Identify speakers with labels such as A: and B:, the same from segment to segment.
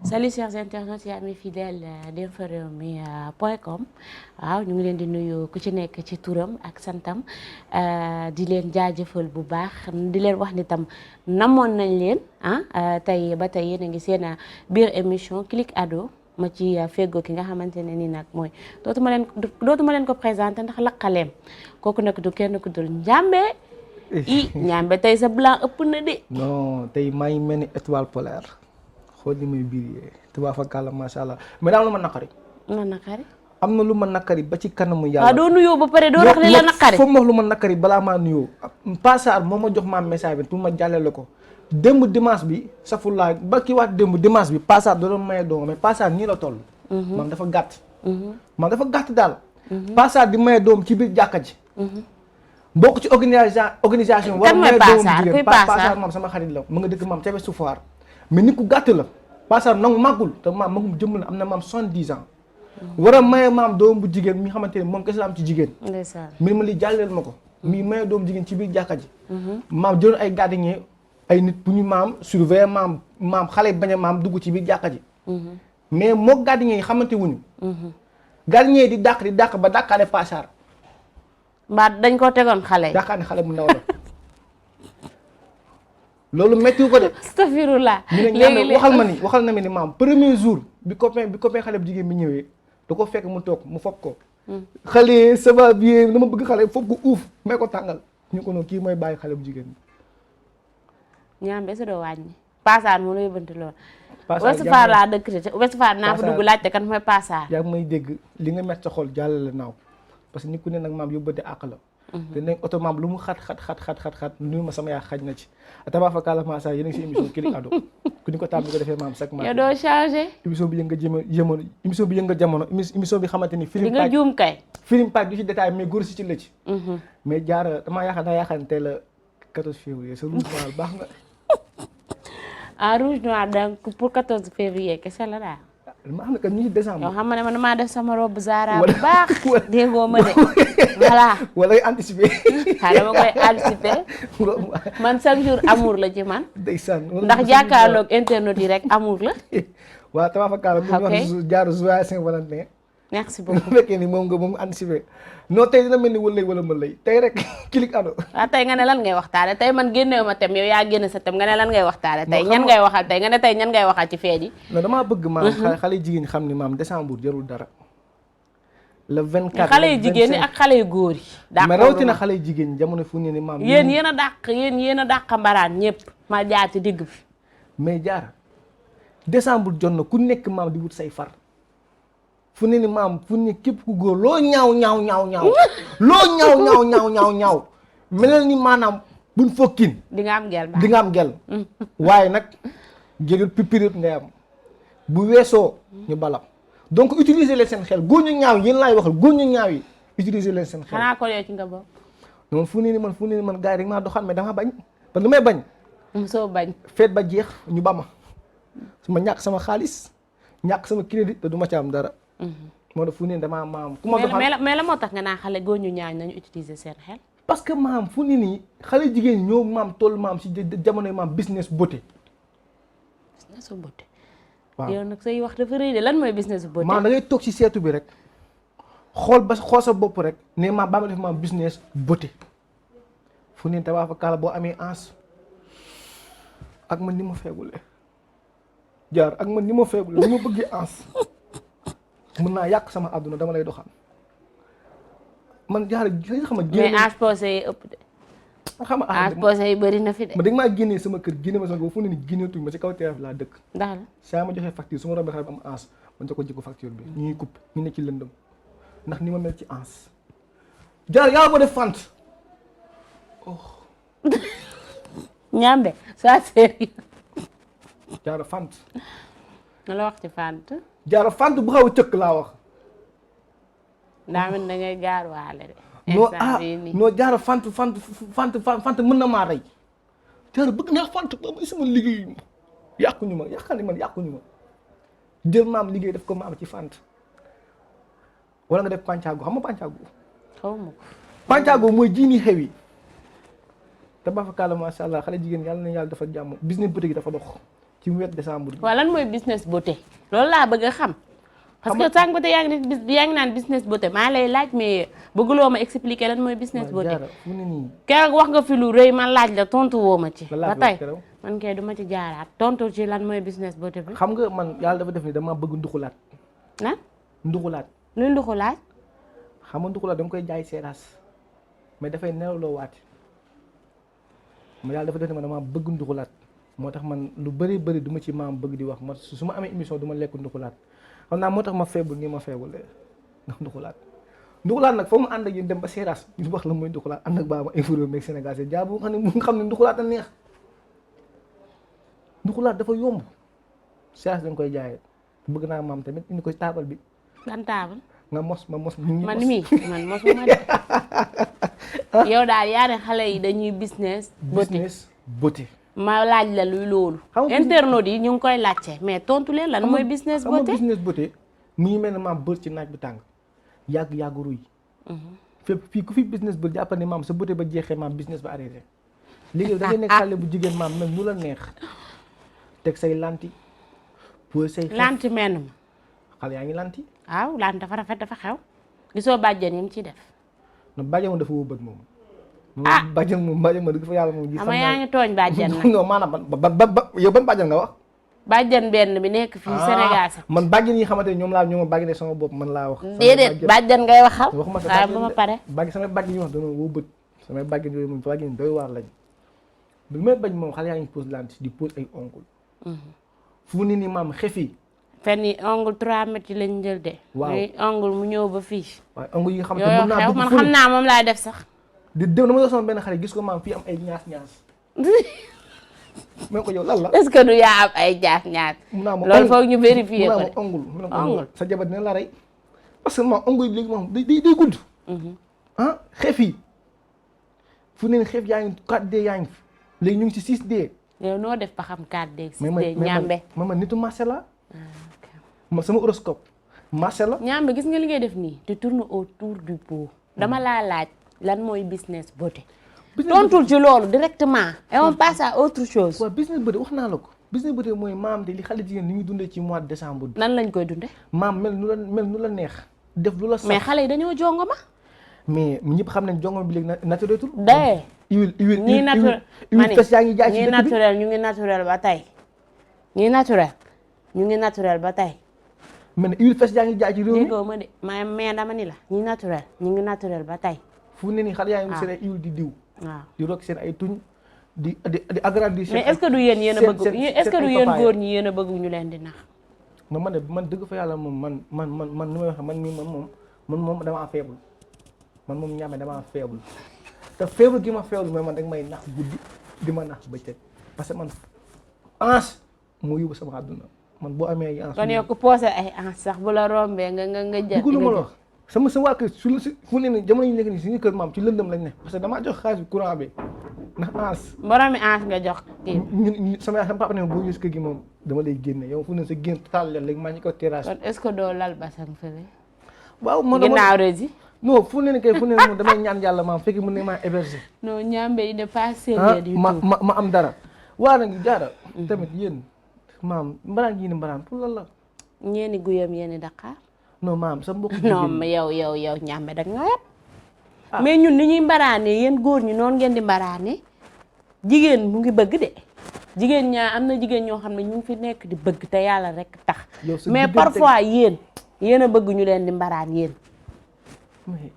A: Salut chers internautes et amis fidèles d'inforewmi.com waaw ñu ngi leen di nuyu ku ci nekk ci turam ak santam di leen jaajëfal bu baax di leen wax ni tam namoon nañ leen tey ba tey yéen a ngi seen biir émission Click Ado ma ci feggoo ki nga xamante ne ni nag mooy dootuma leen ko présenté ndax laqaleem kooku nag du kenn ku dul Njambe Njambe tey sa blanc ëpp na de.
B: non tey maa ngi mel ni étoile polaire. xool ni muy biir tubaab fa kàlla macha allah mais daa am lu ma naqari. am na lu ma naqari ba ci kanamu yàlla.
A: waaw doo nuyoo ba pare doo wax li la naqari.
B: foofu ma wax lu ma naqari balaa maa nuyoo. Passar moo ma jox ma message bi pour ma jàllale ko démb dimanche bi safulaa ba ki waat démb dimanche bi Passar da doon maye doom mais Passar nii la toll. maam dafa gàtt. maam dafa gàtt daal. Passar di maye doom ci biir jàkka ji. bokk ci organisation.
A: kan mooy Passar kuy
B: Passar maam sama xarit la mu nga dëkk maam ca Soufoire. mais nit ku gàtt la Passar nangu màggul te maam magum jëmm la am na maam 70 ans. war a maye maam doom bu jigéen mi nga xamante ne moom kese la am ci jigéen. ndeysaan mbir ma li jàlleel ma ko. mi maye doom jigéen ci biir jàkka ji. maam jëloon ay gardien ay nit bu ñu maam surveiller maam xale bañ a maam dugg ci biir jàkka ji. mais moo gardien yi xamante wuñu. gardien yi di dàq ba dàqaale Passar.
A: mbaa dañ ko tegoon xale yi.
B: dàqaale xale bu ndaw la. loolu métti ko de.
A: astafirullah
B: léegi waxal na ma ni maam premier jour bi copain xale bu jigéen bi ñëwee da ko fekk mu toog mu foog ko. xale ça va bien dama bëgg xale foog ko uuf may ko tàngal ñu ko noonu kii mooy bàyyi xale bu jigéen bi.
A: Njambe sa doo wàññi. Passar moo la yóbbante lool. Ouest Foire laa dëkk te Ouest Foire naa fa dugg laajte kan mooy Passar.
B: yaa ngi may dégg li nga met sa xol jàllale naaw parce que nit ku ne nag maam yóbbante àq la. te nañ oto maam lu mu xat nuyu ma sama yaa xaj na ci tabax fa kàlla maasa yéen a ngi si émission Click Ado ku ñu ko tàmm ko defee maam chaque mois.
A: yow doo changé.
B: émission bi yënga jamono émission bi xamante ni.
A: li nga juum kay.
B: film pack du ci détail mais góor si ci la ci. mais jaara damaa yaakaar ne tey la 14 février sa rouge noir baax nga.
A: rouge noir donc pour 14 février kese la daal.
B: ma xam ne que ñu ci décembre.
A: yow xam nga ne man maa def sama robe Zara bu baax. déggoo ma de voilà.
B: wala anticiper.
A: dama koy anticiper. man chaque jour amour la ci man.
B: ndeysaan
A: ndax jàkkaarloog internet yi rek amour la.
B: waaw tabax fa kaala. ok mu wax jaaru joyeux Saint-Valentin.
A: merci beaucoup
B: bu fekkee ni moom anticiper. non tey dina mel ni wala ma lay tey rek Click Ado.
A: waaw tey nga ne lan ngay waxtaane tey man génnewu ma tem yow yaa génne sa tem nga ne lan ngay waxtaane tey ñan ngay waxal tey nga ne tey ñan ngay waxal ci feet yi.
B: non damaa bëgg maam xale jigéen ñi xam ni maam décembre jarul dara. le 24
A: xale yu jigéen ñi ak xale yu góor yi.
B: mais rawatina xale yu jigéen ñi jamono fu ne ni maam.
A: yéen a dàq mbaraan ñëpp ma jaar ci digg bi.
B: mais jaar décembre jot na ku nekk maam di wut say far. fu ne ni maam fu ne képp ku góor loo ñaaw loo ñaaw mel ni maanaam buñ fokkin
A: di nga am gel
B: waaye nag jégul pipirit ngay am bu weesoo ñu balam donc utiliser leen seen xel góor ñu ñaaw yéen laay waxal góor ñu ñaaw yi utiliser leen seen xel.
A: xanaa ko yow ci nga bokk.
B: noonu fu ne ni man gars yi rek maa doxal mais dama bañ parce que lu may bañ.
A: soo bañ.
B: feet ba jeex ñu ba ma su ma ñàkk sama xaalis ñàkk sama crédit te du ma ci am dara. moo tax fu ne damaa maam. ku ma doxal
A: mais la moo tax nga naa xale góor ñu ñaañ nañu utiliser seen xel.
B: parce que maam fu ne nii xale jigéen ñoo maam toll maam si jamonoy maam business beauté.
A: business beauté.
B: waaw
A: yow nag say wax dafa rëy de lan mooy business beauté.
B: maam da ngay toog si seetu bi rek xool sa bopp rek ne maam ba ma def maam business beauté fu ne tabax fa kaala boo amee ans ak man ni ma feegule jaar ak man ni ma feegule ni ma bëggee ans. mën naa yàq sama àdduna dama lay doxal man jaar xam nga.
A: mais âge posé yi ëpp de.
B: xam nga
A: âge posé yi bëri na fi de.
B: ma da nga maa génnee sama kër génne ma sama kër fu ne nii génneetuñ ma ci kaw terrain laa dëkk.
A: ndax la
B: saa ma joxee facture su ma rombee xale bi am âge man ko jikko facture bi ñuy coupé ñu ne ci lëndëm ndax ni ma mel ci âge. jaar yaa ko def fant.
A: Njambe ça sérieux.
B: jaar fant.
A: nga la wax ci fant.
B: jaara fant bu xaw a cëkk laa wax.
A: daa mel da ngay gaar waale de.
B: non jaara fant mën na maa rey. jaara bëgg naa fant ba may sama liggéey yàquñu ma jël maam liggéey def ko maam ci fant. wala nga def pàncaago xam nga pàncaago.
A: xaw ma ko.
B: pàncaago mooy jiini xew yi. te ba fa kàlla macha allah xale jigéen yàlla na yàlla dafa jàmm business boutique dafa dox ci wet décembre bi.
A: waaw lan mooy business beauté loolu laa bëgg a xam. parce que sànq ba tey yaa ngi naan business beauté maa lay laaj mais bëgguloo ma expliquer lan mooy business beauté.
B: jaara fu ne nii.
A: keroog wax nga fi lu rëy man laaj la tontu woo ma ci.
B: ba
A: tey man kay du ma ci jaaraat tontu ci lan mooy business beauté bi.
B: xam nga man yàlla dafa def ni dama bëgg nduxulaat. nduxulaat.
A: luy nduxulaat.
B: xam nga nduxulaat dama koy jaay seeraas mais dafay nelawloo waat ma yàlla dafa def ni ma dama bëgg nduxulaat moo tax man lu bëri du ma ci maam bëgg di wax ma su ma amee émission du ma lekk nduxulaat xam naa moo tax ma feebul nii ma feebul ndax nduxulaat nag foo mu ànd ak yéen dem ba seeraas ñu wax la mooy nduxulaat ànd ak baa ma informé meeg Sénégal c'est jaar bu nga xam ne nduxulaat a neex nduxulaat dafa yomb seeraas dañ koy jaayee bëgg naa maam tamit indi ko taabal bi.
A: ban taabal.
B: nga mos ma mos.
A: man mosuma de. yow daal yaa ne xale yi dañuy business
B: beauté.
A: ma laaj la luy loolu. internautes yi ñu ngi koy laajte mais tontu leen lan mooy business beauté.
B: business beauté mu ngi mel ne maam bër ci naaj bu tàng yàgg ruy. fépp fii ku fi business beauté jàppal ne maam sa beauté ba jeexee maam business ba arrêté. léegi da ngay nekk xale bu jigéen maam mel nu la neex teg say lanti. pour say
A: lanti menn ma.
B: xale yaa ngi lanti.
A: waaw lanti dafa rafet dafa xew. gisoo bàjjen yi mu ciy def.
B: non bàjjen moom dafa woo bët moom. bàjjen moom dëgg fa yàlla moom.
A: xam yaa ngi tooñ bàjjen nag.
B: non maanaam ba yow ban bàjjen nga wax.
A: bàjjen benn bi nekk fii Sénégal sax.
B: man bàjjen yi xamante ne ñoom laa bàjjene sama bopp man laa wax.
A: déedéet bàjjen ngay waxal.
B: waxuma sa
A: bàjjen ba ma pare.
B: samay bàjjen yi wax dañoo woo bët samay bàjjen yooyu moom bàjjen doy waar lañ bi may bañ moom xale yaa ngi pose lante di pose ay ongle. fu ne nii maam xef yi.
A: fenn yi ongle 3 mètres yi lañ jël de.
B: waaw
A: muy ongle mu ñëw ba fii.
B: waaw ongle yi nga xam te mën naa
A: man xam naa moom laay def sax.
B: di dem dama yor sama benn xale gis ko maam fii am ay ñaas. mais ko yow lan la.
A: est-ce que du yaa am ay ñaas. loolu foog ñu vérifier ko de.
B: ongle sa jabar dina la rey. parce que maam ongle yi léegi moom day gudd. xef yi fu ne nii xef yaa ngi 4D yaa ngi fi léegi ñu ngi ci 6D.
A: yow noo def ba xam 4D 6D ñambe.
B: ma nitu marché la. ma sama horoscope marché la.
A: ñambe gis nga li ngay def nii te tourne autour du pot. dama laa laaj lan mooy business beauté. tontul ci loolu directement. et on passe à autre chose.
B: waaw business beauté wax naa la ko. business beauté mooy maam te li xale jigéen ni ñu dundee ci mois de décembre.
A: nan lañ koy dundee.
B: maam mel nu la neex. def lu la sax
A: mais xale yi dañoo jongoma.
B: mais ñëpp xam nañ jongoma bi léegi naturel tul.
A: de
B: huile
A: ñii naturel
B: huile fes yaa ngi jaay ci dëkk bi
A: naturel ñu ngi naturel ba tey. ñii naturel ñu ngi naturel ba tey.
B: mais huile fes yaa ngi jaay ci réew mi.
A: déggoo ma de mais dama ni la ñii naturel ñu ngi naturel ba tey.
B: fu ne nii xale yaa ngi seen ay huile di diw.
A: waaw
B: di rokk seen ay tuñ di agrandir.
A: mais est-ce que du yéen a bëgg est-ce que du yéen góor ñi yéen a bëgg ñu leen di nax.
B: non man dëgg fa yàlla moom man ni may wax man mii moom damaa faible man moom ñaame damaa faible te faible gi ma faible mooy man dag may nax guddi di ma nax bëccëg parce que man ange moo yóbbu sama àdduna man boo amee ay ange.
A: kon yow ku posé ay ange sax bu la rombee nga jël.
B: dugg lu ma la wax sama waa kër fu ne nii jamono yi nekk nii suñu kër maam ci lëndëm lañ ne parce que damaa jox xaalis bi courant bi ndax ange.
A: boromi ange nga jox kii.
B: ñun sama papa ne boo ñëwee si kër gi moom dama lay génne yow fu ne sa génn taal leen léegi maa ngi ko terrasse.
A: kon est-ce que doo lal basang fële.
B: waaw man
A: ginnaaw rési.
B: non fu ne kay fu ne moom damay ñaan yàlla maam fekk mën ne maa héberger.
A: non ñaambe yi ne pas sérieux du tout.
B: ma am dara. waa nag jaara tamit yéen maam mbaraan yi ni mbaraan pour lan la.
A: ñeeni guyam yéeni Dakar.
B: non maam sa mbokk.
A: non yow ñaambe da nga yab. mais ñun ni ñuy mbaraanee yéen góor ñi noonu ngeen di mbaraanee jigéen mu ngi bëgg de jigéen ñaa am na jigéen ñoo xam ne ñu ngi fi nekk di bëgg te yàlla rek tax. mais parfois yéen a bëgg ñu leen di mbaraan yéen.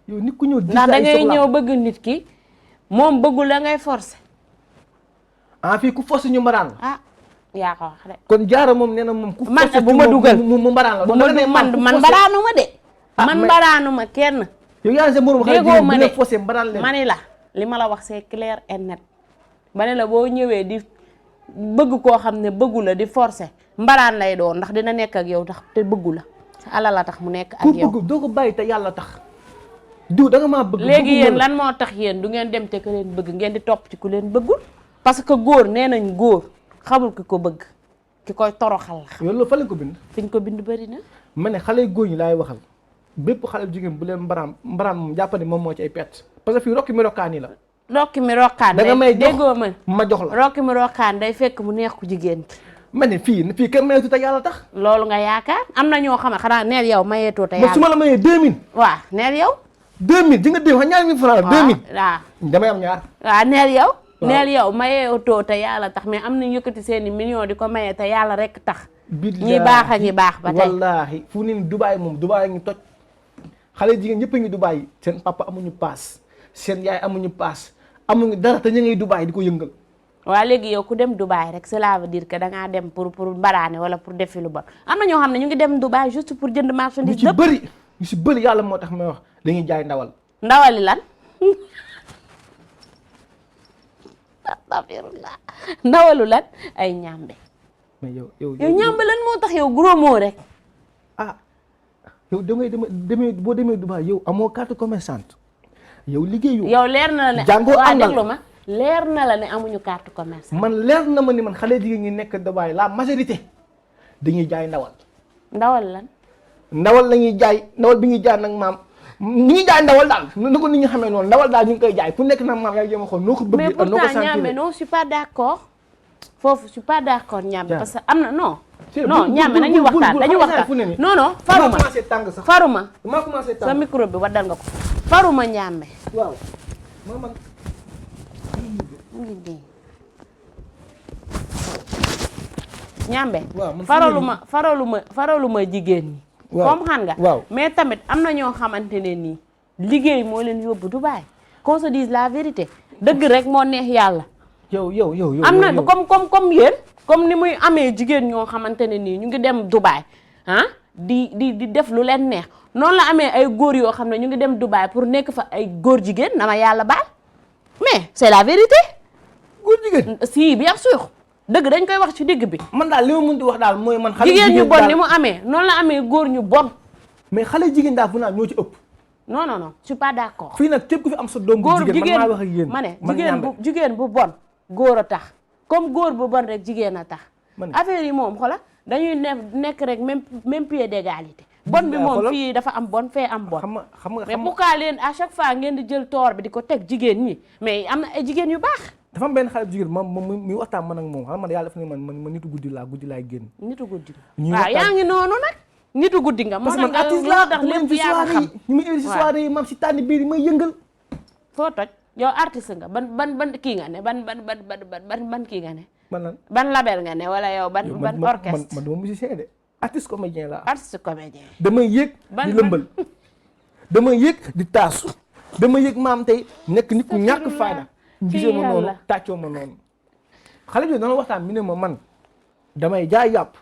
B: yow nit ku ñëw
A: ndax da ngay ñëw bëgg nit ki moom bëggul la ngay forcer.
B: fii ku forcer ñu mbaraan la.
A: yaa ko wax de.
B: kon jaara moom nee na moom ku
A: man bu ma dugal
B: mu mbaraan la.
A: man mbaraanu ma de. man mbaraanu ma kenn.
B: yow yaa ngi sa morom xale bu ne forcer mbaraan leen.
A: ma ni la li ma la wax c'est clair et net. ba ne la boo ñëwee di bëgg koo xam ne bëggu la di forcer mbaraan lay doon ndax dina nekk ak yow tax te bëggu la sa alal la tax mu nekk ak yow.
B: ku bëgg doo ko bàyyi te yàlla tax. diw da nga maa bëgg.
A: léegi yéen lan moo tax yéen du ngeen dem te ku leen bëgg ngeen di topp ci ku leen bëggul. parce que góor nee nañ góor xamul ki ko bëgg ki koy toroxal la.
B: yow loolu fa lañ ko bind.
A: fi ñu ko bind bëri na.
B: ma ne xale góor ñi laay waxal bépp xale jigéen bu leen mbaraam moom jàpp ne moom moo ci ay perte parce que fii rokki mi rokkaan yi la.
A: rokki mi rokkaan
B: da nga may jox
A: déggoo
B: ma jox la.
A: rokki mi rokkaan day fekk mu neex ku jigéen ki.
B: ma ne fii kenn mayeetu te yàlla tax.
A: loolu nga yaakaar am na ñoo xam ne xanaa neel yow mayeetoo te yàlla.
B: ma su ma la mayee 2000.
A: waaw neel yow.
B: 2000 di nga dégg xam ñaari 1000 francs la 2000.
A: waaw
B: damay am ñaar.
A: waaw neel yow. neel yow mayeetoo te yàlla tax mais am na yëkkati seeni millions di ko maye te yàlla rek tax. ñi baax a ñi baax ba tey.
B: wallaahi fu ni Dubaay moom Dubaay ngi toj xale jigéen ñëpp a ngi Dubaay seen papa amuñu paas seen yaay amuñu paas amuñu dara te ñu ngay Dubaay di ko yëngal.
A: waaw léegi yow ku dem Dubaay rek cela veut dire que da ngaa dem pour mbaraane wala pour defi lu bon am na ñoo xam ne ñu ngi dem Dubaay juste pour jënd marchandise.
B: ñu ci bëri yàlla moo tax may wax dañuy jaay ndawal.
A: ndawali lan ndawalu lan ay ñambe.
B: mais yow
A: ñambe lan moo tax yow gros mot rek.
B: ah yow boo demee Dubaay yow amoo carte commerçante yow liggéeyu.
A: yow leer na la ne
B: jàngoo àngal
A: déglu ma. leer na la ne amuñu carte commerce.
B: man leer na ma ni man xale jigéen ñi nekk Dubaay la majorité dañuy jaay ndawal.
A: ndawal lan.
B: ndawal la ñuy jaay ndawal bi ñuy jaay nag maam ñu ngi jaay ndawal daal na ko nit ñi xamee noonu ndawal daal ñu ngi koy jaay ku nekk nag maam yaa jéem a xool noo ko bëggee.
A: mais pourtant ñaame non je suis pas d'accord foofu je suis pas d'accord ñaame parce que am na non. non ñaame nañuy waxtaan dañuy waxtaan non faruma faruma
B: damaa commencé tàng
A: sa micro bi waddal nga ko faruma ñaame.
B: waaw
A: ñambe
B: waaw
A: faraluma jigéen ñi. comme xam nga. mais tamit am na ñoo xamante ne nii liggéey moo leen yóbbu Dubaï qu'on se dise la vérité dëgg rek moo neex yàlla.
B: yow
A: am na comme yéen comme ni muy amee jigéen ñoo xamante ne nii ñu ngi dem Dubaï ah di def lu leen neex noonu la amee ay góor yoo xam ne ñu ngi dem Dubaï pour nekk fa ay góor jigéen na ma yàlla baal mais c'est la vérité.
B: góor jigéen
A: si bien sûr. dëgg dañ koy wax ci digg bi.
B: man daal li ma mën di wax daal mooy man. xale
A: jigéen ñu bon ni mu amee noonu la amee góor ñu bon.
B: mais xale jigéen daal fu naan ñoo ci ëpp.
A: non je suis pas d'accord.
B: fii nag képp ku fi am sa doom bu jigéen man maa wax ak yéen.
A: ma ne jigéen bu bon góor a tax comme góor bu bon rek jigéen a tax. affaire yi moom xola dañuy nekk rek même pied d'égalité. bon bi moom fii dafa am bon fee am bon.
B: xam nga
A: mais pourquoi leen à chaque fois ngeen di jël toor bi di ko teg jigéen ñi mais am na ay jigéen yu baax.
B: dafa am benn xale jigéen moom muy waxtaan man ak moom xam nga yàlla def ne man nitu guddi laay génn.
A: nitu guddi waaw yaa ngi noonu nag. nitu guddi nga
B: parce que man artiste laa tax lépp yaa xam ñu muy invité soirée yi maam si tànn biir yi may yëngal.
A: foo toj yow artiste nga ban kii nga ne ban kii nga ne. ban label nga ne wala yow ban orchestre.
B: man dama musicien de artiste comédien la.
A: artiste comédien.
B: damay yëg di lëmbal damay yëg di taasu damay yëg maam tey nekk nit ku ñàkk fayda gisee ma noonu tàccoo ma noonu xale bi dana waxtaan mi ne ma man damay jaay yàpp.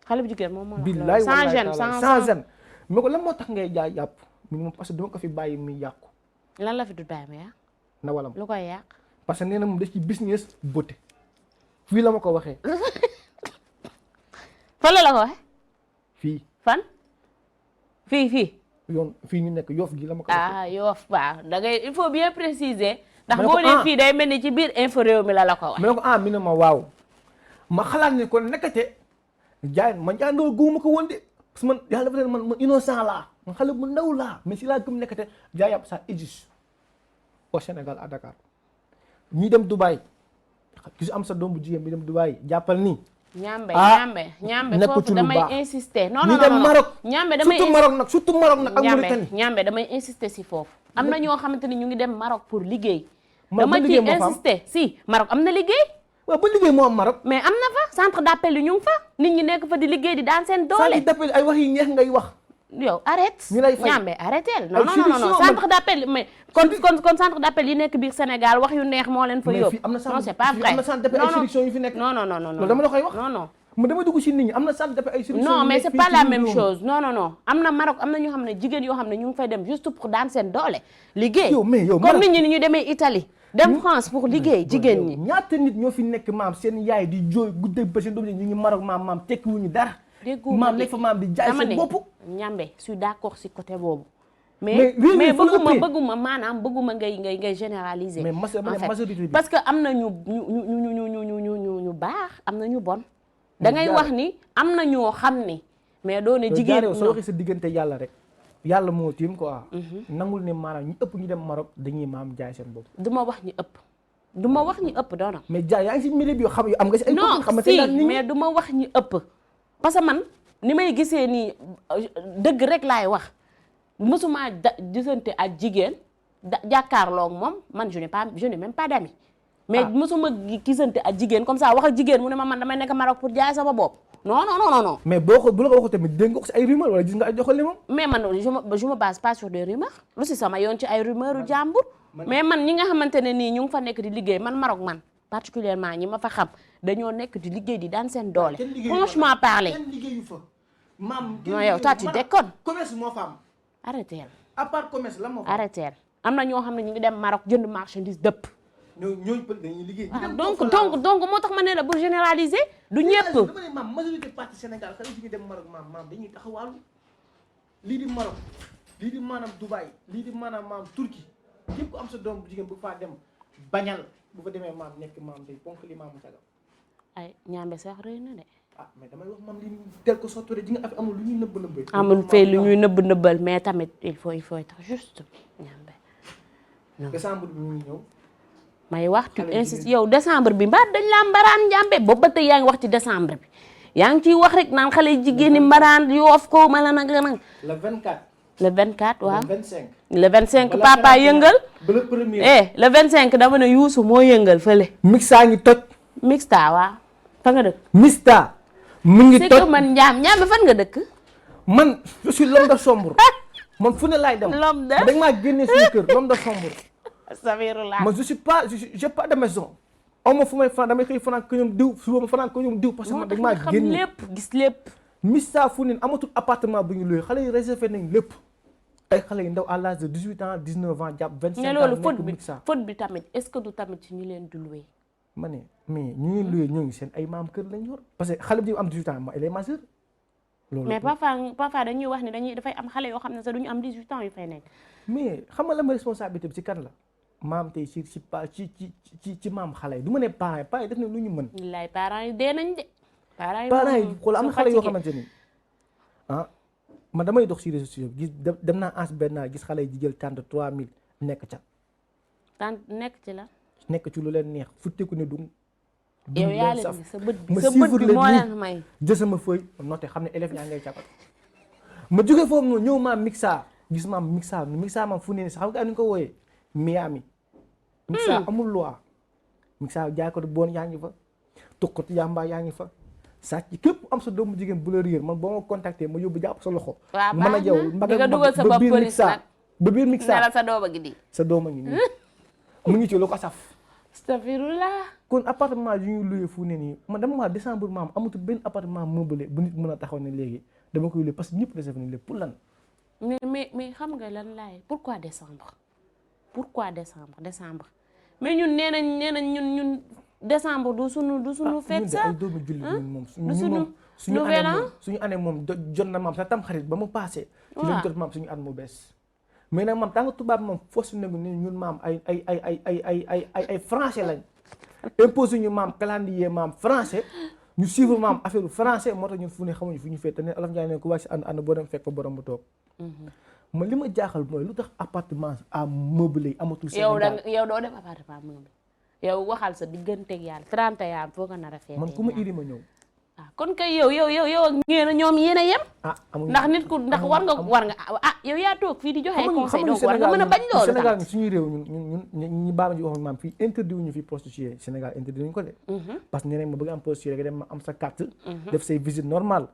A: xale bu jigéen moom moo
B: billaay
A: sans gêne
B: sans gêne mais ko lan moo tax ngay jaay yàpp mi ne ma parce que dama ko fi bàyyi muy yàqu.
A: lan la fi du bàyyi ma yàq.
B: na walam
A: lu koy yàq.
B: parce que nee na moom da ci business beauté fii la ma ko waxee.
A: fan la ko waxee.
B: fii
A: fan. fii.
B: yoon fii ñu nekk Yoff gi la ma ko waxee.
A: Yoff waaw da ngay il faut bien préciser. ndax boo nee fii day mel ni ci biir info réew mi la ko wax.
B: ma ne ko mi ne ma waaw ma xalaat ni kon nekkate jaay man jaandoo gëwuma ko woon de parce que man yàlla dafa man innocent laa man xale bu ndaw laa mais si laa gëm nekkate jaay yàpp ça existe au Sénégal à Dakar ñi dem Dubaï gis am sa doom bu jigéen bi dem Dubaï jàppal ni.
A: ñambe foofu damay insister. non
B: ñi dem Maroc
A: ñambe damay
B: surtout Maroc nag ak Mauritanie.
A: ñambe damay insister si foofu. am na ñoo xamante ni ñu ngi dem Maroc pour liggéey.
B: dama
A: ci insister si Maroc am na liggéey.
B: waaw ba liggéey moo am Maroc.
A: mais am na fa centre d'appel yi ñu ngi fa nit ñi nekk fa di liggéey di daan seen doole.
B: centre d'appel ay wax yi neex ngay wax.
A: yow arrête.
B: ñu lay fay
A: ñambe arrêteel non centre d'appel mais kon centre d'appel yi nekk biir Sénégal wax yu neex moo leen fa yóbbu. non c'est pas vrai
B: am na centre d'appel ay solution yu fi nekk.
A: non
B: loolu dama la koy wax.
A: non
B: ma dama dugg si nit ñi am na centre d'appel ay solution.
A: non mais c'est pas la même chose non am na Maroc am na ñoo xam ne jigéen yoo xam ne ñu ngi fay dem juste pour daan seen doole liggéey. comme nit ñi ni ñu demee Italie dem France pour liggéey jigéen ñi.
B: ñaata nit ñoo fi nekk maam seen yaay di jooy guddeeg ba seen doom ñu ngi Maroc maam tekkiwuñu dara. maam nekk fa maam di jaay seen bopp.
A: ñambe je suis d'accord si côté boobu. mais bëgguma maanaam bëgguma ngay généraliser.
B: mais majorité
A: parce que am na ñu baax am na ñu bon. da ngay wax ni am na ñoo xam ni. mais doo ne jigéen
B: ñi soo waxee sa diggante yàlla rek. yàlla moo tiim quoi. nangul ne maanaam ñu ëpp ñu dem Maroc dañuy maam jaay seen bopp.
A: du ma wax ñu ëpp du ma wax ñi ëpp doona
B: mais Dia yaa ngi si milieu bi yoo xam am nga si ay
A: non
B: xamante
A: si
B: ne
A: mais du ma wax ñi ëpp parce que man ni may gisee nii dëgg rek laay wax mësuma gisante ak jigéen jàkkaarloog moom man je n'ai même pas d'amis mais mësuma gisante ak jigéen comme ça wax ak jigéen mu ne ma man damay nekk Maroc pour jaay sama bopp non.
B: mais bu la ko waxee tamit dégg nga ko si ay rumeur wala gis nga ay joxale moom.
A: mais man je me base pas sur des rumeurs lu si sama yoon ci ay rumeurs yu jàmbur. mais man ñi nga xamante ne nii ñu ngi fa nekk di liggéey man Maroc man particulièrement ñi ma fa xam dañoo nekk di liggéey di daan seen doole. franchement parler.
B: kenn liggéeyu fa. maam
A: non yow toi tu déconnes.
B: commerce moo fa am.
A: arrêtez.
B: à part commerce la moo fa am.
A: arrêtez am na ñoo xam ne ñu ngi dem Maroc jënd marchandise dëpp.
B: ñooñu peut dañuy liggéey.
A: donc moo tax ma ne la pour généraliser du ñëpp.
B: dama ne maam majorité partie Sénégal xale yi dem Maroc maam dañuy taxawaalu lii di Maroc lii di maanaam Dubaï lii di maanaam maam Turquie képp ku am sa doom bu jigéen bu faa dem bañal bu fa demee maam nekk maam day ponk li maamu cagal.
A: ay ñaambe sax rëy na de.
B: mais damay wax maam li tel ko sottore ji nga af amul lu ñuy nëbb.
A: amul fee lu ñuy nëbbal mais tamit il faut être juste ñaambe. non
B: décembre bi ñu ngi ñëw.
A: may wax tu insiste yow décembre bi mbaa dañ laa mbaraan njàmbe boobu ba tey yaa ngi wax ci décembre bi yaa ngi ciy wax rek naan xale jigéen ñi mbaraan yoof ko ma la nag la nag.
B: le 24.
A: le 24 waaw.
B: le 25.
A: le 25 papa yëngal.
B: ba le premier.
A: le 25 dama ne Youssou moo yëngal fële.
B: Mixa ngi toj.
A: Mixta waaw fa nga dëkk.
B: Mixta mu ngi toj
A: c'est que man njàmbe fan nga dëkk.
B: man je suis l'homme de sombre. man fu ne laay dem.
A: l'homme de
B: da nga maa génnee suñu kër l'homme de sombre.
A: Sabirullah.
B: man je suis pas j'ai pas de maison. aw ma fu may fanaan damay xëy fanaan ko ñoom diw suba ma fanaan ko ñoom diw parce que man da nga maa génne
A: xam lépp gis lépp.
B: Mista fu ne amatul appartement bu ñu loué xale yi réservé nañ lépp. ay xale yu ndaw à l'âge de 18 ans 19 ans jàpp 25 ans.
A: mais loolu faute bi tamit est-ce que du tamit ci ñu leen di loué.
B: ma ne mais ñu ngi loué ñoo ngi seen ay maam kër lañ yor parce que xale bi am 18 ans il est majeur. loolu
A: mais parfois dañuy wax ne dafay am xale yoo xam ne sax duñu am 18 ans yu fay nekk.
B: mais xam nga la ma responsabilité bi ci kan la. maam tey ci maam xale yi du ma ne parents yi def nañ lu ñu mën.
A: wallaay parents yi dee nañ de.
B: parents yi xool am na xale yoo xamante ni man damay dox ci réseaux sociaux gis dem naa ans benn gis xale yi di jël tànt 3000 nekk ca.
A: tànt nekk ci la.
B: nekk ci lu leen neex futteeku ne du.
A: yow yaa leen sa bët bi moo leen may.
B: jël sama feuille noté xam ne élèves yaa ngay capat ma jógee foofu noonu ñëw maam Mixa gis maam Mixa maam fu ne ni sax xam nga ni ko wooyee Miami. Mixa amul loi. Mixa jaay ko bon yaa ngi fa. tukkati yamba yaa ngi fa. sàcc képp am sa doomu jigéen bu la réer man boo ma contacté ma yóbbu jàpp sa loxo.
A: waaw
B: mën a yow
A: nga dugal sa bopp police nag
B: ba biir Mixa
A: ne la sa dooma gi di.
B: sa dooma ngi nii mu ngi ci lu ko saf.
A: astafirullah.
B: kon appartement yu ñuy loué fu ne nii man dama maa décembre maam amatul benn appartement meublé bu nit mën a taxaw ne léegi dama koy loué parce que ñëpp réservé nañ lépp pour lan.
A: mais xam nga lan laay pourquoi décembre mais ñun nee nañ ñun décembre du sunu fête sax
B: ay doomu jullit ñun moom suñu année moom jot na maam sa tam xarit ba mu passé ci lañ jot maam suñu at mu bees mais nag maam tànga tubaab moom force negu ni ñun maam ay français lañ imposé ñu maam calendrier maam français ñu suivre maam affaire français moo tax ñun fu ne xamuñu fu ñu fête ne Alaf Njaay ne ku wàcc si ànd boo dem fekk ko borom bu toog man li ma jaaxal mooy lu tax appartement à meubler amatul Sénégal
A: yow doo dem appartement meublé yow waxal sa digganteeg yàlla 31 foo ko nar a feetee
B: man ku ma iri ma ñëw
A: kon kay yow ak ngeen ñoom yéen a yem ndax nit ku ndax war nga yow yaa toog fii di joxe conseil donc war nga mën a bañ loolu
B: Sénégal suñuy réew ñun ñi baama ji wax maam fii interdit wuñu fi prostituée Sénégal interdit wuñu ko de parce que nee nañ ma bëgg am prostituée nga dem ma am sa carte def say visite normale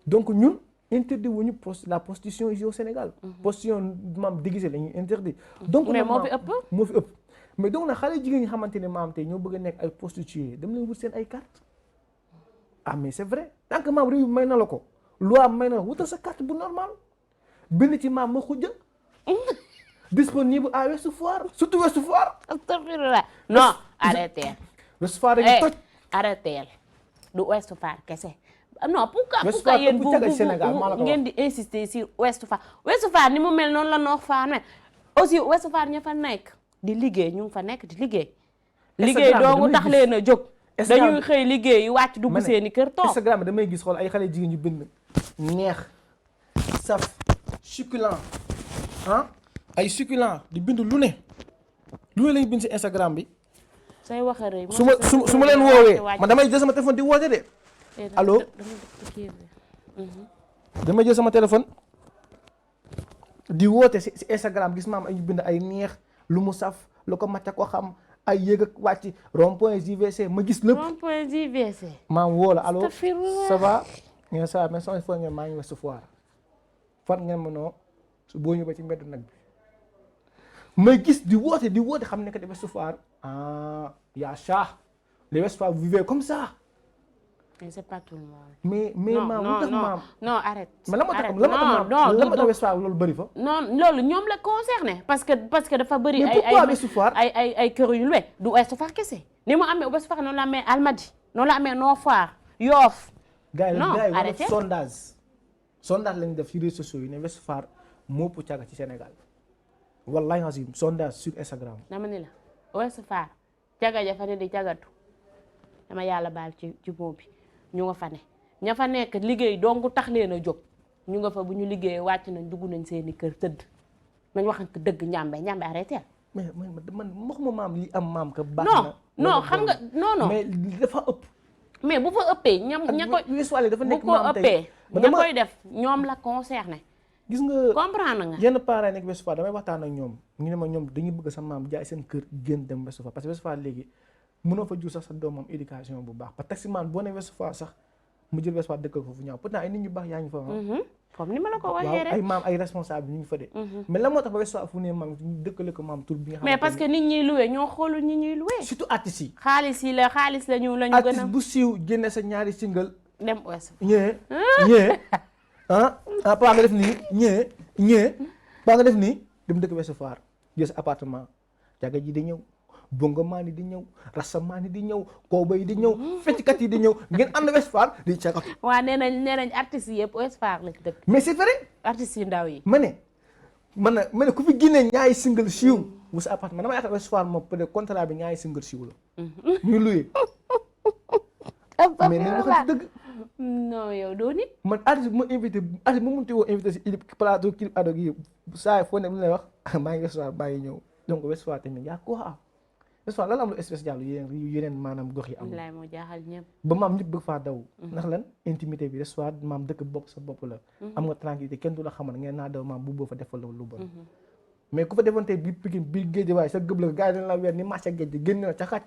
B: donc ñun interdit wuñu la prostitution ici au Sénégal prostitution maam déguisée la ñuy interdit donc
A: mais
B: moo fi ëpp mais donc nag xale jigéen ñi xamante ne maam tey ñoo bëgg a nekk ay prostituées dem leen wut seen ay carte mais c'est vrai tant que maam réew may na la ko loi may na la wutal sa carte bu normal bind ci maam ma xujja disponible à Ouest Foire surtout Ouest Foire
A: astafirullah non arrêtez
B: Ouest Foire dañuy toj
A: arrêtez du Ouest Foire kese non pourquoi yéen bu ngeen di insister sur Ouest Foire ni mu mel noonu la Nord Foire mais aussi Ouest Foire ña fa nekk di liggéey ñu ngi fa nekk di liggéey doomu tax leen a jóg dañuy xëy liggéey yu wàcc dugg seeni kër toog
B: Instagram damay gis xool ay xale jigéen ñu bind neex saf succulent ay succulent di bind lu ne lañu bind si Instagram bi
A: say wax a rëy.
B: su ma leen woowee man damay jël sama téléphone di woote de. allo damay jël sama téléphone di woote si Instagram gis maam ay bind ay neex lu mu saf lu ko macca ko xam ay yéeg ak wàcc rond-point JVC ma gis lépp.
A: rond-point JVC.
B: maam woo la allo ça va. ngeen saa mais sama fois ngeen maa ngi Ouest Foire fan ngeen ma noo su boo ñëwee ba ci mbedd nag bi may gis di woote xam ne que Ouest Foire y'a ça les Ouest Foire vivez comme ça.
A: mais c'est pas tout le monde.
B: mais maam lu tax maam
A: non arrête.
B: mais la ma tax Ouest Foire loolu bëri fa.
A: non loolu ñoom la concerné parce que dafa bëri.
B: mais pourquoi Ouest Foire
A: ay kër yu luwe du Ouest Foire kese ni mu amee Ouest Foire noonu la amee Almadies noonu la amee Nord Foire Yoff.
B: non arrêté sondage lañu def ci réseaux sociaux yi ne Ouest Foire moo ëpp caga ci Sénégal wallahi azim sondage sur Instagram.
A: dama ni la Ouest Foire caga ja fa ne di cagatu dama yàlla baal ci moo bi ñu nga fa ne ña fa nekk liggéey donc tax leen a jóg ñu nga fa bu ñu liggéeyee wàcc nañ dugg nañ seeni kër tëdd nañ waxante dëgg ñambe arrêté.
B: mais man waxuma maam li am maam ka baax na.
A: non xam nga non
B: mais dafa ëpp.
A: mais bu fa ëppee ña koy
B: dafa nekk
A: bu ko ëppee ña koy def ñoom la concerné.
B: gis nga
A: comprendre nga.
B: yenn parents nekk Ouest Foire damay waxtaan ak ñoom ñu ne ma ñoom dañuy bëgg sa maam jaay seen kër génn dem Ouest Foire parce que Ouest Foire léegi mënoo fa jur sax sa doomam éducation bu baax parce que taximan boo ne Ouest Foire sax mu jël Ouest Foire dëkkal foofu ñaaw pourtant ay nit ñu baax yaa ngi fa.
A: comme ni ma la ko waxee rek
B: ay maam ay responsable ñu ngi fa de. mais la moo tax ba Ouest Foire fu ne maam ñu dëkkale ko maam tur bi nga xam
A: mais parce que nit ñuy loué ñoo xoolul nit ñuy loué.
B: surtout artistes yi.
A: xaalis la ñu gën a.
B: artiste bu siiw génne sa ñaari single.
A: dem Ouest.
B: ñee paa nga def nii ñee paa nga def nii dem dëkk Ouest Foire jël sa appartement jaga ji di ñëw bongo maani di ñëw rasa maani di ñëw kooba yi di ñëw fecckat yi di ñëw ngeen ànd Ouest Foire di cagatu.
A: waaw nee nañ artistes yi yëpp Ouest Foire la dëkk.
B: mais c'est vrai.
A: artistes yu ndaw yi.
B: ma ne ku fi génnee ñaari single siiw bu sa appartement dama yaakaar Ouest Foire moom peut-être contrat bi ñaari single siiw la. ñu luye. mais nañ waxante dëgg.
A: non yow doo nit.
B: man artiste bu ma invité artiste bu ma mënti woo invité si plateau Clip Ado gi saa foo ne lu lay wax maa ngi Ouest Foire baa ngi ñëw donc Ouest Foire tamit yaa ko am Ouest Foire lan la am lu spécial yeneen maanaam gox yi am.
A: wallaay moo jaaxal ñëpp.
B: ba maam ñëpp bëgg faa daw. ndax lan intimité bi Ouest Foire maam dëkk bopp sa bopp la. am nga tranquillité kenn du la xamal ngeen naa daw maam bu boo fa defal lu bon. mais ku fa defoon tey biir Pikine biir Guédiawaye sa gëb la gars yi dañ la weer ni marché géej gi génn na ca xaj.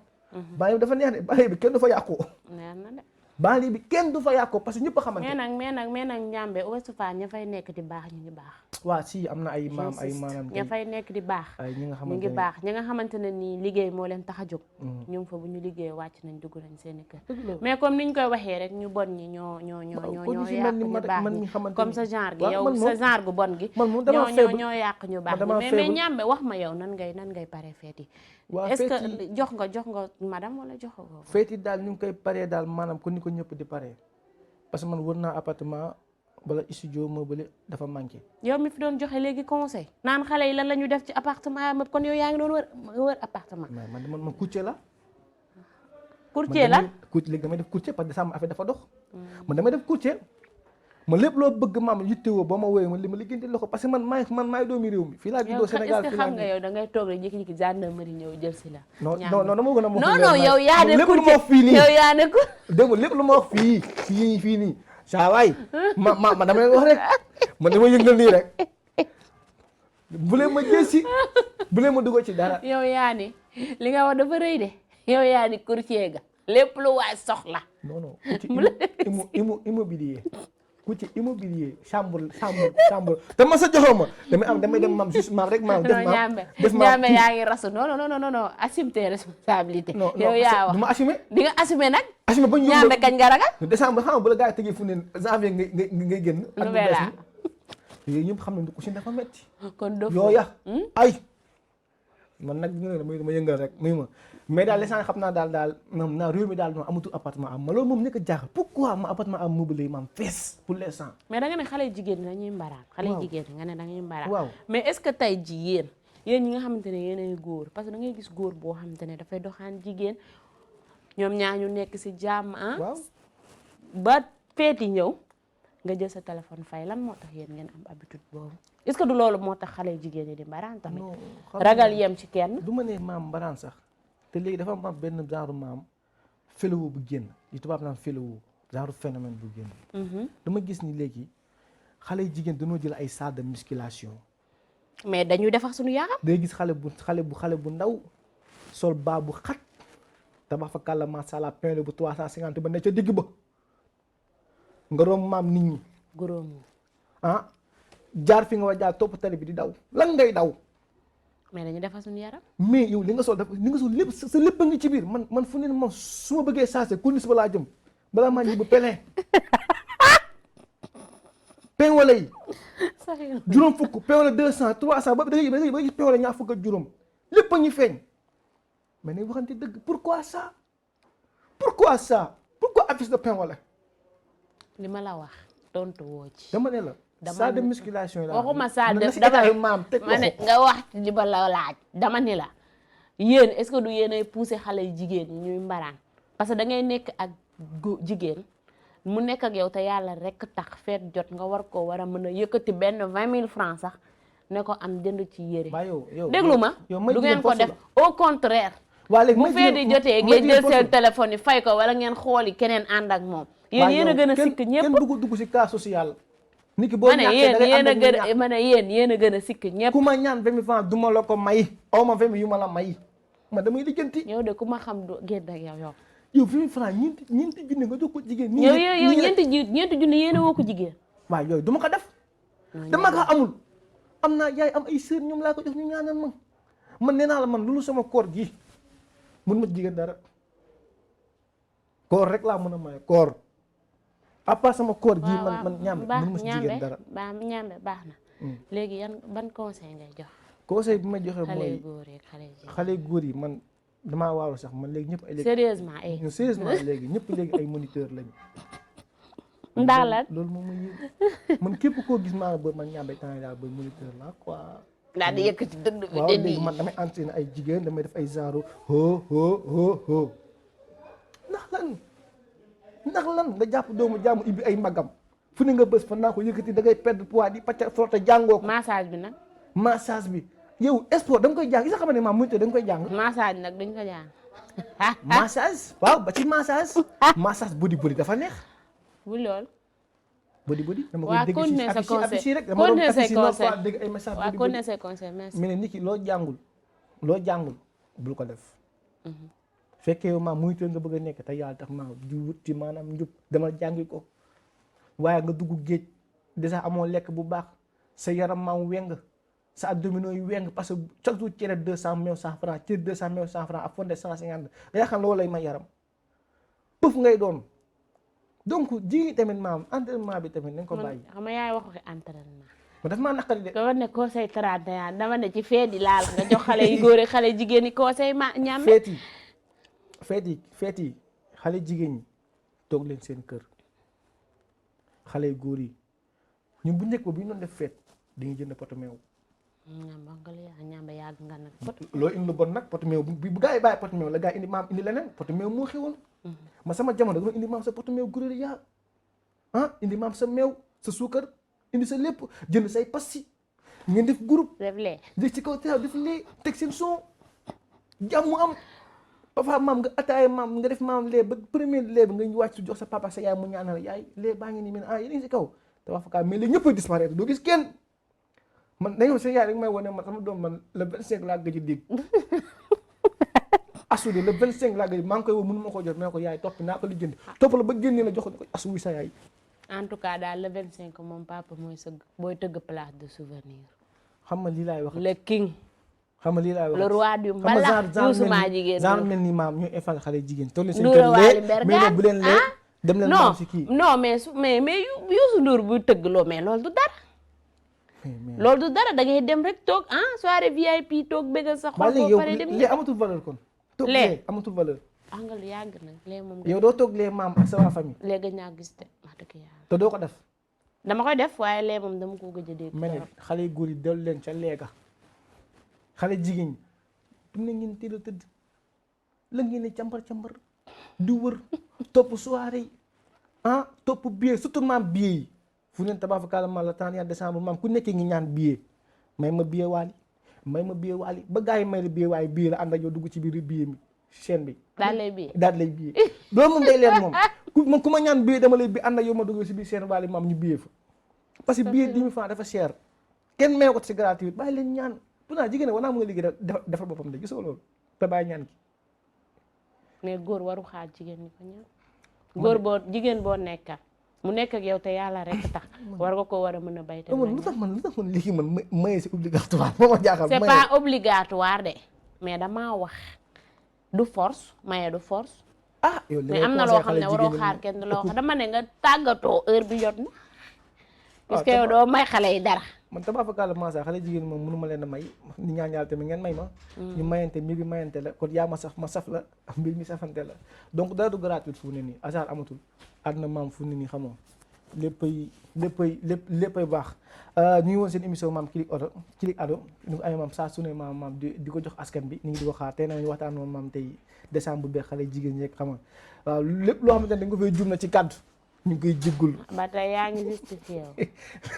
B: baa dafa neex de baa bi kenn du fa yàqu.
A: neex na de.
B: banlieue bi kenn du fa yàqu parce que ñëpp a xamante.
A: mais nag Njàmbe Ouest Foire ña fay nekk di baax ñu ngi baax.
B: waaw si am na ay maam ay maanaam.
A: ña fay nekk di baax.
B: ay ñi nga
A: ñu ngi baax ñi nga xamante ne nii liggéey moo leen tax a jóg. ñoom fa bu ñu liggéey wàcc nañ dugg nañ seen i kër. mais comme niñ koy waxee rek ñu bon ñi ñoo yàq ñu baax ñi comme sa genre gi yow sa genre gu bon gi. ñoo yàq ñu baax ñi mais Njàmbe wax ma yow nan ngay pare feet yi. est-ce que jox nga madame wala joxoo ko.
B: feet yi daal ñu ngi koy paree daal maanaam ko ni ko ñëpp di paree parce que man wër naa appartement wala studio meublé dafa manqué.
A: yow mi fi doon joxe léegi conseil naan xale yi lan la ñu def ci appartement yi kon yow yaa ngi doon wër appartement.
B: man courtier la.
A: courtier la
B: léegi damay def courtier parce que sama affaire dafa dox. man damay def courtier ma lépp loo bëgg maam yittewoo ba ma wooyee ma li ma liggéeyante loxo parce que man maay doomi réew mi. fii laa juddoo Sénégal
A: est-ce que xam nga yow da ngay toog rek jékki-jékki gendarmerie ñëw jël si la.
B: non dama gën a.
A: non yow yaa ne courtier yow yaa ne ko.
B: dégg lépp lu ma wax fii nii saa waay ma dama leen wax rek man dama yëngal nii rek bu leen ma jël si bu leen ma dugal ci dara.
A: yow yaa ni li nga wax dafa rëy de yow yaa ni courtier ga lépp lu waay soxla.
B: non immobilier courtier immobilier chambre te ma sa joxoo ma damay dem maam juste maam rek maam. def maam
A: yaa ngi rasu non assume tes responsabilités. yow yaa wax
B: du ma assumer.
A: di nga assumer nag.
B: assumer ba ñu
A: Njàmbe kañ nga ragal.
B: décembre xam nga bu la gars yi tëjee fu ne janvier ngay génn.
A: lu mel la
B: yooyu ñëpp xam nañu ko si dafa metti.
A: kon doo
B: yooya ay man nag dama yëngal rek muy ma mais daal l'essentiel xam naa daal moom naa réew mi daal noonu amatul appartement am ma loolu moom nekk jaaxal pourquoi ma appartement am meublé maam fees pour l'instant.
A: mais da nga ne xale jigéen ñi dañuy mbaraan. xale jigéen ñi nga ne dañuy mbaraan.
B: waaw
A: mais est-ce que tey jii yéen ñi nga xamante ne yéenay góor parce que da ngay gis góor boo xamante ne dafay doxaan jigéen ñoom ñaa ñu nekk si jàmm
B: waaw
A: ba feeti ñëw nga jël sa téléphone fay lan moo tax yéen ngeen am habitude boobu est-ce que du loolu moo tax xale jigéen ñi di mbaraan tamit. ragal yem ci kenn.
B: du ma ne maam mbaraan sax te léegi dafa am benn genre maam fléau bu génn li tubaab naan fléau genre phénomène bu génn. dama gis ni léegi xale yu jigéen dañoo jël ay salle de musculation.
A: mais dañuy defar suñu yaram.
B: day gis xale bu ndaw sol baa bu xat tabax fa kàlla macha allah pain bu 350 ba ne ca digg ba nga romb maam nit ñi.
A: góoram
B: ah jaar fi nga war jaar topp tali bi di daw lan ngay daw.
A: mais dañuy defar suñu yaram.
B: mais yow li nga sol lépp sa lépp a ngi ci biir man fu ne man su ma bëggee changé kunis ba laa jëm balaa maa ñibbi pelin pen wala yi juróom fukk pen wala 200 300 ba da ngay gis pen wala ñaar fukk ak juróom lépp a ñu feeñ mais nañ waxante dëgg pourquoi ça pourquoi affiche de pen wala
A: li ma la wax tontu woo ci.
B: dama ne la salle de musculation la
A: waxuma salle de dama ne nga wax li ba la laaj dama ni la yéen est-ce que du yéen ay pousser xale yu jigéen ñi ñuy mbaraan parce que da ngay nekk ak jigéen mu nekk ak yow te yàlla rek tax feet jot nga war a mën a yëkkati benn 20 000 francs sax ne ko am jënd ci yére. déglu ma du ngeen ko def au contraire. bu fee di jotee ngeen jël seen téléphone yi fay ko wala ngeen xooli keneen ànd ak moom. yéen a gën a sikk ñëpp
B: kenn bëgg dugg ci cas social. nit ki boo ñàkkee da ngay ànd ak ñàkk
A: ma ne yéen a gën a sikk ñëpp.
B: ku ma ñaan 20 000 francs du ma la ko may. aw ma 20 000 yu ma la may. ma damay lijjanti.
A: yow de ku ma xam du génn ak yow.
B: yow 20 000 francs ñeenti junni nga jox ko jigéen.
A: yow ñeenti junni yéen a woo ko jigéen.
B: waaw yooyu du ma ko def. dama ko amul. am naa yaay am ay sœur ñoom laa ko jox ñu ñaanal ma man nee naa la man loolu sama koor gi mun ma jigéen dara koor rek laa mën a maye koor à part sama koor gi man ñaambe mun ma si jigéen dara
A: ñaambe baax na léegi yan ban conseil ngay jox
B: conseil bi may joxe mooy xale góor yi man damaa waaru sax man léegi ñëpp ay léegi sérieusement léegi ñëpp léegi ay moniteur lañu
A: ndaalan
B: loolu moom mooy man képp koo gis maa ba man ñaambe temps daal ba moniteur la quoi
A: daal di yëkkati dënd bi
B: waaw léegi man damay entraîner ay jigéen damay def ay genre ho ndax lan nga jàpp doomu jaamu ibbi ay magam fu ne nga bës fa naa ko yëkkati da ngay perdre poids di pacca frotte jàngoo ko
A: massage bi nag
B: massage bi yow sport da nga koy jàng yi sax xam ne maa moniteur da nga koy jàng
A: massage nag dañ ko jàng
B: massage waaw ba ci massage body dafa neex
A: bu lool
B: body dama
A: koy dégg ci affiche rek dama doon affiche noir dégg ay message body connais ses conseils merci
B: mais nit ki loo jàngul bul ko def fekkee yow maa moniteur nga bëgg a nekk te yàlla tax maa di wut ci maanaam njub dama jàngi ko waaye nga dugg géej déjà amoo lekk bu baax sa yaram maa weng sa abdominaux yi weng parce que chaque jour cere 200 meew 100 francs cere 200 meew 100 francs ak fonde 150 nga xam loolu lay may yaram pëf ngay doon donc jigéen tamit maam entraînement bi tamit nañ ko bàyyi.
A: xam nga yaay wax ko entraînement.
B: ma daf maa naqari de.
A: dama ne conseil 31 dama ne ci feet yi laal nga jox xale yu góor yi xale jigéen ñi conseil ma ñaame.
B: feet yi xale jigéen ñi toog leen seen kër xale yu góor yi ñun bu njëkk ba bu ñu doon def feet dañuy jënd poto meew.
A: ñaamba yàgg nga nag.
B: loo indi lu bon nag poto meew bu gaa yi bàyyi poto meew la gaa yi indi maam indi leneen poto meew moo xewoon. ma sama jamono dama indi maam sa poto meew guré yaa indi maam sa meew sa suukar indi sa lépp jënd say passi ngeen def groupe. def ci kaw teew def lee teg seen son jàmm am. papa maam nga ataaya maam nga def maam lee ba premier lee bi nga wàcc jox sa papa sa yaay mu ñaanal yaay lee baa ngi nii mel yéen a ngi si kaw te wax fa mais léegi ñëpp a disparaître doo gis kenn man dañoo sa yaay rek may wane man sama doom man le 25 laa gëj a dégg asu de le 25 laa gëj maa ngi koy woo mënu ma ko jot mais ko yaay topp naa ko li jënd topp la ba génnee la jox ko asu wi sa yaay.
A: en tout cas daal le 25 moom papa mooy tëgg place de souvenir.
B: xam nga lii laay wax
A: le king.
B: xam nga lii laay wax
A: le roi du mbalax Youssouma jigéen
B: genre mel ni maam ñooy infal xale jigéen toll seen kër lee mais bu leen lee dem leen maam si kii
A: non mais Youssou Ndour buy tëgg loo mais loolu du dara loolu du dara da ngay dem rek toog soirée VIP toog bëggal sa xol boo pare dem
B: lee amatul valeur kon toog lee amatul valeur
A: nga lu yàgg nag lee moom
B: yow doo toog lee maam ak sa waa famille
A: lee gëj naa gis de wax dëgg yàlla
B: te doo ko def
A: dama koy def waaye lee moom dama ko gëj a dégg
B: mel xale yu góor yi dellu leen ca leega xale jigéen ñi du na ngeen teel a tëdd la ngeen ne cambar di wër topp soirée yi topp billet surtout maam billet yi fu neen tabax fa kàllaama la 31 décembre maam ku nekkee ngi ñaan billet may ma billet waali ba gars yi may la billet waaye billet la ànd ak yow dugg ci biir billet mi chaîne bi.
A: daal lay billet
B: loolu moom day leer moom ku ma ñaan billet dama lay bi ànd ak yow ma dugg si biir chaîne Wally maam ñu billet fa. parce que billet 10 000 francs dafa cher kenn may ko ci gratuit bàyyi leen ñaan pourtant jigéen war naa mën a liggéey defar boppam de gisoo loolu te bàyyi ñaan ki.
A: mais góor waru xaar jigéen ñi ko ñaan. góor boo jigéen boo nekka mu nekk ak yow te yàlla rek tax war nga ko war a mën a bay te
B: lu tax man léegi man maye c'est obligatoire moo ma jaaxal.
A: c'est pas obligatoire de mais damaa wax du force maye du force.
B: yow
A: mais am na loo xam ne waroo xaar kenn loo xam dama ne nga tàggatoo heure bi jot na. parce que yow doo may xale yi dara.
B: man tabax fa kàlla maasa xale jigéen moom mënu ma leen a may ni ñaan yàlla tamit ngeen may ma. ñu mayante mbir bi mayante la kon yaa ma saf la mbir mi safante la donc dara du gratuit fu ne nii hasard amatul àdduna maam fu ne nii xamoo léppay baax. ñu ngi woon seen émission maam Click Ado ñu ngi amee maam saa su ne maam di ko jox askan bi ñu ngi di ko xaar tey nañu waxtaan moom maam tey décembre bi xale jigéen ñi rek xam nga waaw lépp loo xamante ne dañ ko fay jum na ci kàddu ñu ngi koy jéggul
A: ba tey yaa ngi justifié yow.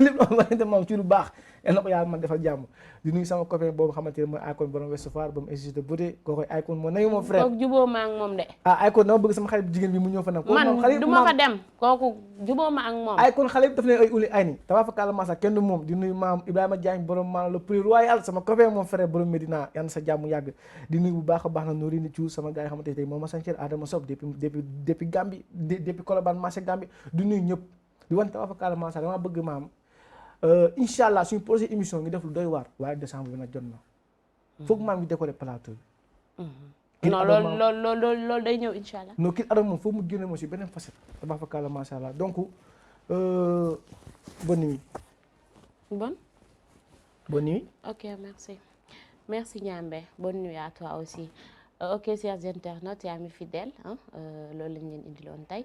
B: lépp loo xamante moom ci lu baax yal na ko yàlla man defal jàmm di nuyu sama copain boobu xamante ne mooy Akon borom Ouest Foire ba mu institut de beauté kookoy Akon moo nañu moom frère
A: kooku jubóo ma ak moom de.
B: Akon dama bëgg sama xarit bu jigéen bi mu ñëw fa nag
A: man du ma fa dem kooku jubóo ma ak moom
B: Akon xale bi daf leen ay uli ay ni tawa fa kàlla masa kenn du moom di nuyu maam Ibrahima Diagne borom maam le prix royal sama copain moom frère borom Médina yal na sa jàmm yàgg di nuyu bu baax a baax na Nourine Thiou sama gars yi xamante ne tey moom ma sancel Adama Sob depuis Gambie depuis Colobane marché Gambie di nuyu ñëpp di wan tawa fa kàlla masa dama bëgg maam incha allah suñu projet émission ngi def lu doy waar waaye décembre bi nag jot na foog maam ngi décorer plateau bi
A: non loolu day ñëw incha allah
B: non Click Ado moom foog mu génne moo si beneen facette tabax fa kàlla macha allah donc bonne nuit bonne nuit
A: ok merci Niambé bonne nuit à toi aussi ok chers internautes et amis fidèles loolu lañ leen indiloon tey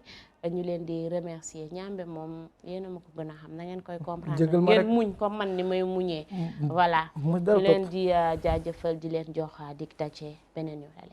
A: ñu leen di remercier Niambé moom yéen a ma ko gën a xam na ngeen koy comprendre ngeen muñ comme man ni may muñee voilà ñu leen di jaajëfal di leen jox dig daje beneen yoon